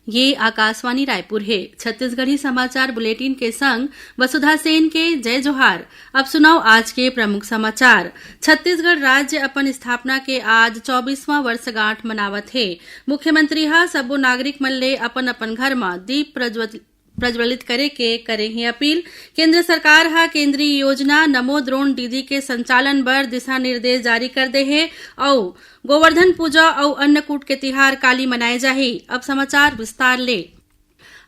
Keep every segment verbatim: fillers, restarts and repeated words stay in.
ये आकाशवाणी रायपुर हे। छत्तीसगढ़ी समाचार बुलेटिन के संग वसुधा सेन के जय जोहार। अब सुनव आज के प्रमुख समाचार। छत्तीसगढ़ राज्य अपन स्थापना के आज चौबीसवां वर्षगांठ मनावत हे। मुख्यमंत्री ह सबो नागरिक मन ले अपन अपन घर म दीप प्रज्वल-, प्रज्वलित करे के करे हे अपील। केंद्र सरकार ह केंद्रीय योजना नमो ड्रोन दीदी के संचालन बर दिशा निर्देश जारी कर दे हे अउ गोवर्धन पूजा अउ अन्नकूट के तिहार काली मनाए जाही। अब समाचार विस्तार ले।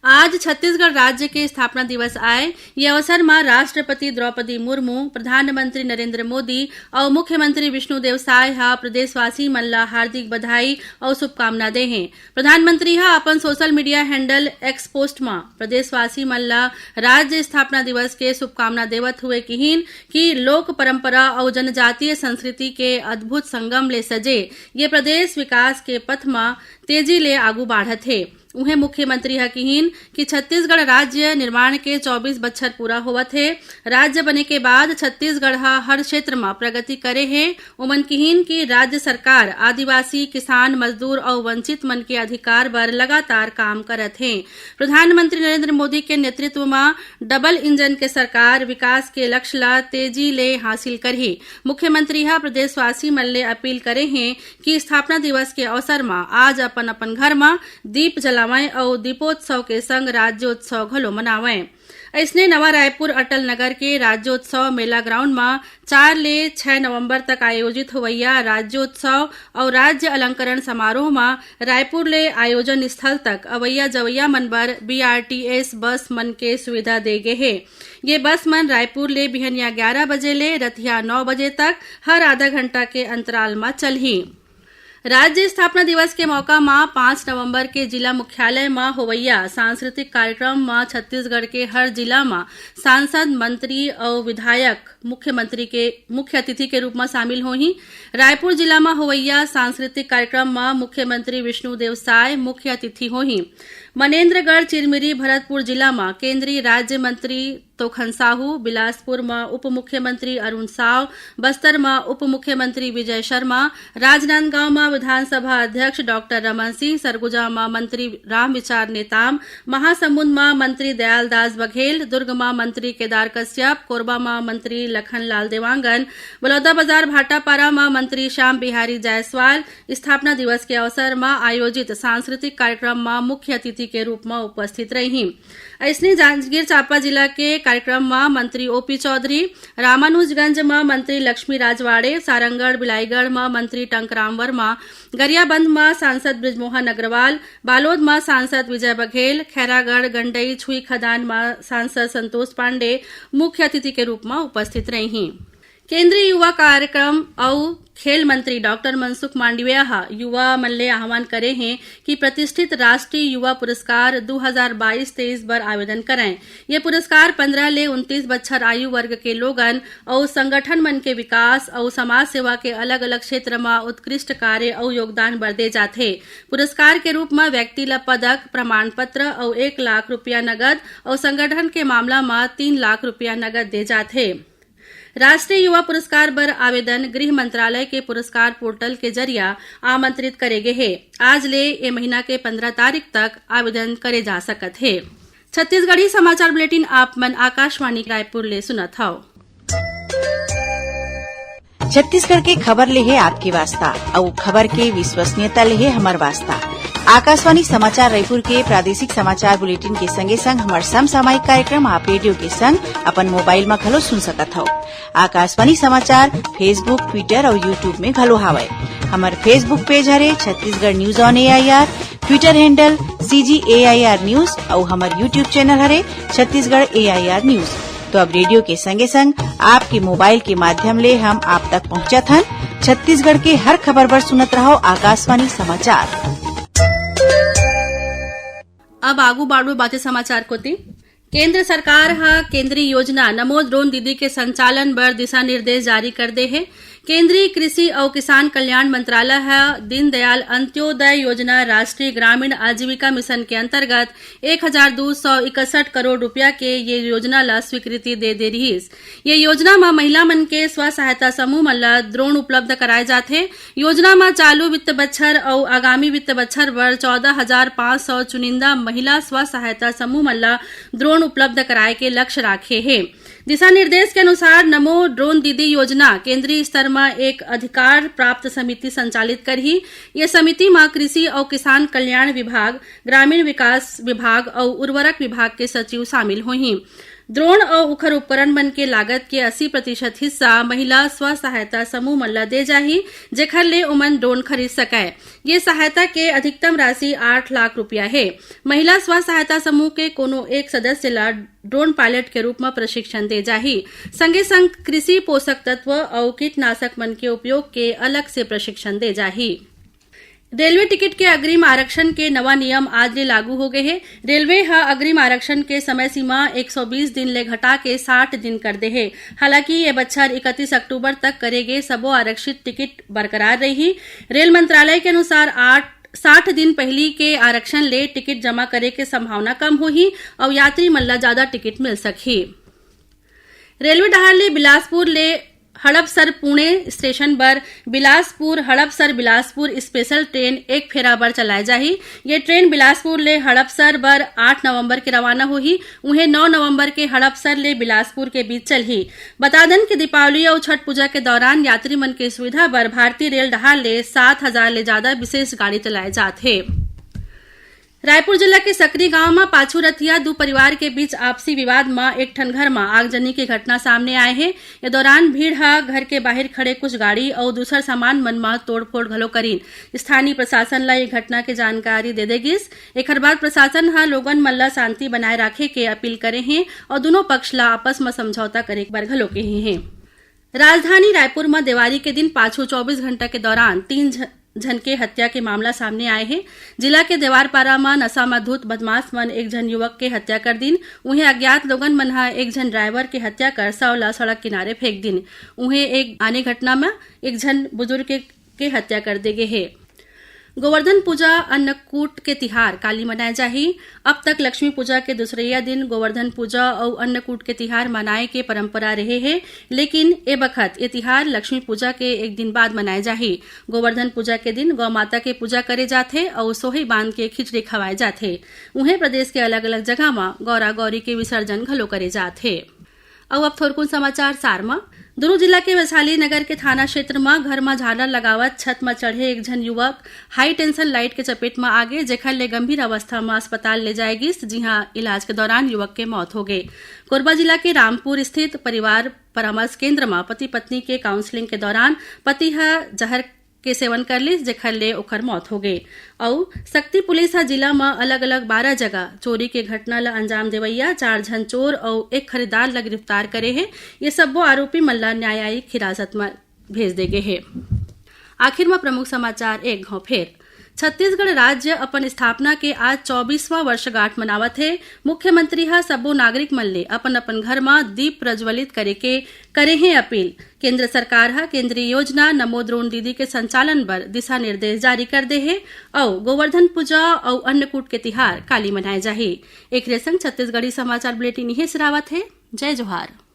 आज छत्तीसगढ़ राज्य के स्थापना दिवस आय। ये अवसर म राष्ट्रपति द्रौपदी मुर्मू, प्रधानमंत्री नरेंद्र मोदी अउ मुख्यमंत्री विष्णुदेव साय ह प्रदेशवासी मन ल हार्दिक बधाई अउ शुभकामना दे हें। प्रधानमंत्री ह अपन social media handle x post म प्रदेशवासी मन ल राज्य स्थापना दिवस के शुभकामना देवत हुए किहिन कि लोक परंपरा अउ जनजातीय संस्कृति के अद्भुत संगम ले सजे ये प्रदेश विकास के पथ म तेजी ले आगू बाढ़त हे। उहें, मुख्यमंत्री ह किहिन कि छत्तीसगढ़ राज्य निर्माण के चौबीस बछर पूरा होवत हे। राज्य बने के बाद छत्तीसगढ़ ह हर क्षेत्र म प्रगति करे हे। उमन किहिन कि राज्य सरकार आदिवासी, किसान, मजदूर अउ वंचित मन के अधिकार बर लगातार काम करत हे। प्रधानमंत्री नरेंद्र मोदी के नेतृत्व म डबल इंजन के सरकार विकास के लक्ष्य ल तेजी ले हासिल करही। मुख्यमंत्री ह प्रदेशवासी मन ले अपील करे हें कि स्थापना दिवस के अवसर म आज अपन अपन घर म दीप जलावंय अउ दीपोत्सव के संग राज्योत्सव घलो मनावंय। अइसने नवा रायपुर अटल नगर के राज्योत्सव मेला ग्राउंड म चार ले छै नवंबर तक आयोजित होवइया राज्योत्सव अउ राज्य अलंकरण समारोह म रायपुर ले आयोजन स्थल तक अवइया जवइया मन बर बीआरटीएस बस मन के सुविधा दे गे हे। ये बस मन रायपुर ले बिहनिया ग्यारा बजे ले रतिहा नौ बजे तक हर आधा घंटा के अंतराल म चलही। राज्य स्थापना दिवस के मौका म पाँच नवंबर के जिला मुख्यालय म होवइया सांस्कृतिक कार्यक्रम म छत्तीसगढ़ के हर जिला म सांसद, मंत्री अउ विधायक मुख्यमंत्री के मुख्य अतिथि के रूप म शामिल होही। रायपुर जिला म होवइया सांस्कृतिक कार्यक्रम म मुख्यमंत्री विष्णुदेव साय मुख्य अतिथि होही। मनेन्द्रगढ़, चिरमिरी, भरतपुर जिला म केंद्रीय राज्य मंत्री तोखन साहू, बिलासपुर म उप मुख्यमंत्री अरुण साव, बस्तर म उप मुख्यमंत्री विजय शर्मा, राजनांदगांव म विधानसभा अध्यक्ष डॉक्टर रमन सिंह, सरगुजा म मंत्री रामविचार नेताम, महासमुंद म मंत्री दयालदास बघेल, दुर्ग म मंत्री केदार कश्यप, कोरबा म मंत्री लखनलाल देवांगन, बलौदाबाजार भाटापारा म मंत्री श्याम बिहारी जायसवाल स्थापना दिवस के अवसर म आयोजित सांस्कृतिक कार्यक्रम म मुख्य अतिथि के रूप म उपस्थित रहिहीं। अइसने जांजगीर चांपा जिला के कार्यक्रम म मंत्री ओपी चौधरी, रामानुजगंज म मंत्री लक्ष्मी राजवाड़े, सारंगढ़ बिलाईगढ़ म मंत्री टंकराम वर्मा, गरियाबंद म सांसद बृजमोहन अग्रवाल, बालोद म सांसद विजय बघेल, खैरागढ़, गंडई, छुईखदान म सांसद संतोष पांडे मुख्य अतिथि के रूप म उपस्थित रहिहीं। केंद्रीय युवा कार्यक्रम अउ खेल मंत्री डॉक्टर मनसुख मांडविया ह युवा मन ले आह्वान करे हें कि प्रतिष्ठित राष्ट्रीय युवा पुरस्कार दू हजार बाईस तेईस बर आवेदन करंय। ये पुरस्कार पंद्रह ले उनतीस बछर आयु वर्ग के लोगन अउ संगठन मन के विकास अउ समाज सेवा के अलग-अलग क्षेत्र म उत्कृष्ट कार्य अउ योगदान बर दे जाथे। पुरस्कार के रूप म व्यक्ति ल पदक, प्रमाण पत्र अउ एक लाख रुपया नगद अउ संगठन के मामला म तीन लाख रुपया नगद दे जाथे। राष्ट्रीय युवा पुरस्कार बर आवेदन गृह मंत्रालय के पुरस्कार पोर्टल के जरिया आमंत्रित करे गे हे। आज ले ए महीना के पंद्रह तारीख तक आवेदन करे जा सकत हे। छत्तीसगढ़ी समाचार बुलेटिन आप मन आकाशवाणी रायपुर ले सुनत हव। छत्तीसगढ़ के खबर ले हे आपके वास्ता, अउ खबर के विश्वसनीयता ले हे हमर वास्ता। आकाशवाणी समाचार रायपुर के प्रादेशिक समाचार बुलेटिन के संगे संग हमर समसामयिक कार्यक्रम आप रेडियो के संग अपन मोबाइल म घलो सुन सकत हव। आकाशवाणी समाचार Facebook, Twitter अउ YouTube में घलो हावय। हमर Facebook पेज हरे Chhattisgarh news on AIR, Twitter handle CG AIR news अउ हमर YouTube चैनल हरे छत्तीसगढ़ एआईआर न्यूज। तो अब रेडियो के संगे संग आपके मोबाइल के माध्यम ले हम आप तक पहुंचत हन। छत्तीसगढ़ के हर खबर बर सुनत रहव आकाशवाणी समाचार। अब आगू बाढ़बो बाते समाचार कोति। केंद्र सरकार ह केंद्रीय योजना नमो ड्रोन दीदी के संचालन बर दिशा निर्देश जारी कर दे हे। केंद्रीय कृषि अउ किसान कल्याण मंत्रालय ह दीनदयाल अंत्योदय योजना राष्ट्रीय ग्रामीण आजीविका मिशन के अंतर्गत एक हजार दू सौ इकसठ करोड़ रुपया के ये योजना ला स्वीकृति दे दे रिहिस। ये योजना म महिला मन के स्व सहायता समूह मन ला ड्रोन उपलब्ध कराए जाथे। योजना म चालू वित्त बछर अउ आगामी वित्त बछर बर चौदह हजार पाँच सौ चुनिंदा महिला स्व सहायता समूह मन ला ड्रोन उपलब्ध कराए के लक्ष्य राखे हे। दिशा निर्देश के अनुसार नमो ड्रोन दीदी योजना केंद्रीय स्तर म एक अधिकार प्राप्त समिति संचालित करही। ये समिति म कृषि अउ किसान कल्याण विभाग, ग्रामीण विकास विभाग अउ उर्वरक विभाग के सचिव शामिल होही। ड्रोन अउ उखर उपकरण मन के लागत के अस्सी प्रतिशत हिस्सा महिला स्व सहायता समूह मन ल दे जाही, जेखर ले ओमन ड्रोन खरीद सकय। ये सहायता के अधिकतम राशि आठ लाख रुपया हे। महिला स्व सहायता समूह के कोनो एक सदस्य ल ड्रोन पायलट के रूप म प्रशिक्षण दे जाही। संगे संग कृषि पोषक तत्व अउ कीटनाशक मन के उपयोग के अलग से प्रशिक्षण दे जाही। रेलवे टिकट के अग्रिम आरक्षण के नवा नियम आज ले लागू हो गए हे। रेलवे ह अग्रिम आरक्षण के समय सीमा एक सौ बीस दिन ले घटा के साठ दिन कर दे हे। हालांकि ये बछर इकतीस अक्टूबर तक करे गे सबो आरक्षित टिकट बरकरार रही। रेल मंत्रालय के अनुसार आठ साठ दिन पहिली के आरक्षण ले टिकट जमा करे के संभावना कम होही अउ यात्री मन ल जादा टिकट मिल सकही। रेलवे डहार ले बिलासपुर ले हड़पसर पुणे स्टेशन बर बिलासपुर हड़पसर बिलासपुर स्पेशल ट्रेन एक फेरा बर चलाए जाही। ये ट्रेन बिलासपुर ले हड़पसर बर आठ नवंबर के रवाना होही। उहें नौ नवंबर के हड़पसर ले बिलासपुर के बीच चलही। बता दन कि दीपावली अउ छठ पूजा के दौरान यात्री मन के सुविधा बर भारतीय रेल डहार ले सात हजार ले जादा विशेष गाड़ी चलाए जात हे। रायपुर जिला के सकरी गांव म पाछू रतिया दू परिवार के बीच आपसी विवाद म एक ठन घर म आगजनी के घटना सामने आए हे। ये दौरान भीड़ ह घर के बाहिर खड़े कुछ गाड़ी अउ दूसर सामान मन म तोड़फोड़ घलो करीन। स्थानीय प्रशासन ल ये घटना के जानकारी दे दे गिस। एखर बाद प्रशासन ह लोगन मन ल शांति बनाए राखे के अपील करे हे अउ दूनों पक्ष ल आपस म समझौता करे बर घलो कहे हे। राजधानी रायपुर म देवारी के दिन पाछू चौबीस घंटा के दौरान तीन झ-, झन के हत्या के मामला सामने आए हे। जिला के देवारपारा म नशा म धुत बदमाश मन एक झन युवक के हत्या कर दिन। उहें अज्ञात लोगन मन ह एक झन ड्राइवर के हत्या कर शव ल सड़क किनारे फेंक दिन। उहें एक आने घटना म एक झन बुजुर्ग के, के हत्या कर दे गे हे। गोवर्धन पूजा अन्नकूट के तिहार काली मनाए जाही। अब तक लक्ष्मी पूजा के दूसरइया दिन गोवर्धन पूजा अउ अन्नकूट के तिहार मनाए के परंपरा रहे हे, लेकिन ए बखत ये तिहार लक्ष्मी पूजा के एक दिन बाद मनाए जाही। गोवर्धन पूजा के दिन गौ माता के पूजा करे जाथे अउ सोही बांध के खिचड़ी खवाए जाथे। उहें प्रदेश के अलग-अलग जगह म गौरा गौरी के विसर्जन घलो करे जाथे। अउ अब थोरकुन समाचार सार म। दुनू जिला के वैशाली नगर के थाना क्षेत्र म घर म झालर लगावत छत म चढ़े एक झन युवक हाई टेंशन लाइट के चपेट म आगे, जेखर ले गंभीर अवस्था म अस्पताल ले जाए गिस, जिहां इलाज के दौरान युवक के मौत हो गे। कोरबा जिला के रामपुर स्थित परिवार परामर्श केंद्र म पति पत्नी के काउंसलिंग के दौरान पति ह जहर के सेवन कर लिस, जेखर ले ओखर मौत हो गे। अउ सक्ती पुलिस ह जिला म अलग-अलग बारह जगह चोरी के घटना ल अंजाम देवइया चार झन चोर अउ एक खरीदार ल गिरफ्तार करे हे। ये सब्बो आरोपी मन ल न्यायिक हिरासत म भेज दे गे हे। आखिर म प्रमुख समाचार एक घाव फेर। छत्तीसगढ़ राज्य अपन स्थापना के आज चौबीसवां वर्षगांठ मनावत हे। मुख्यमंत्री ह सब्बो नागरिक मन ले अपन-अपन घर म दीप प्रज्वलित करे के करे हे अपील। केंद्र सरकार ह केंद्रीय योजना नमो ड्रोन दीदी के संचालन बर दिशा निर्देश जारी कर दे हे अउ गोवर्धन पूजा अउ अन्नकूट के तिहार काली मनाए जाही। एकरे संग छत्तीसगढ़ी समाचार बुलेटिन इहें सिरावत हे। जय जोहार।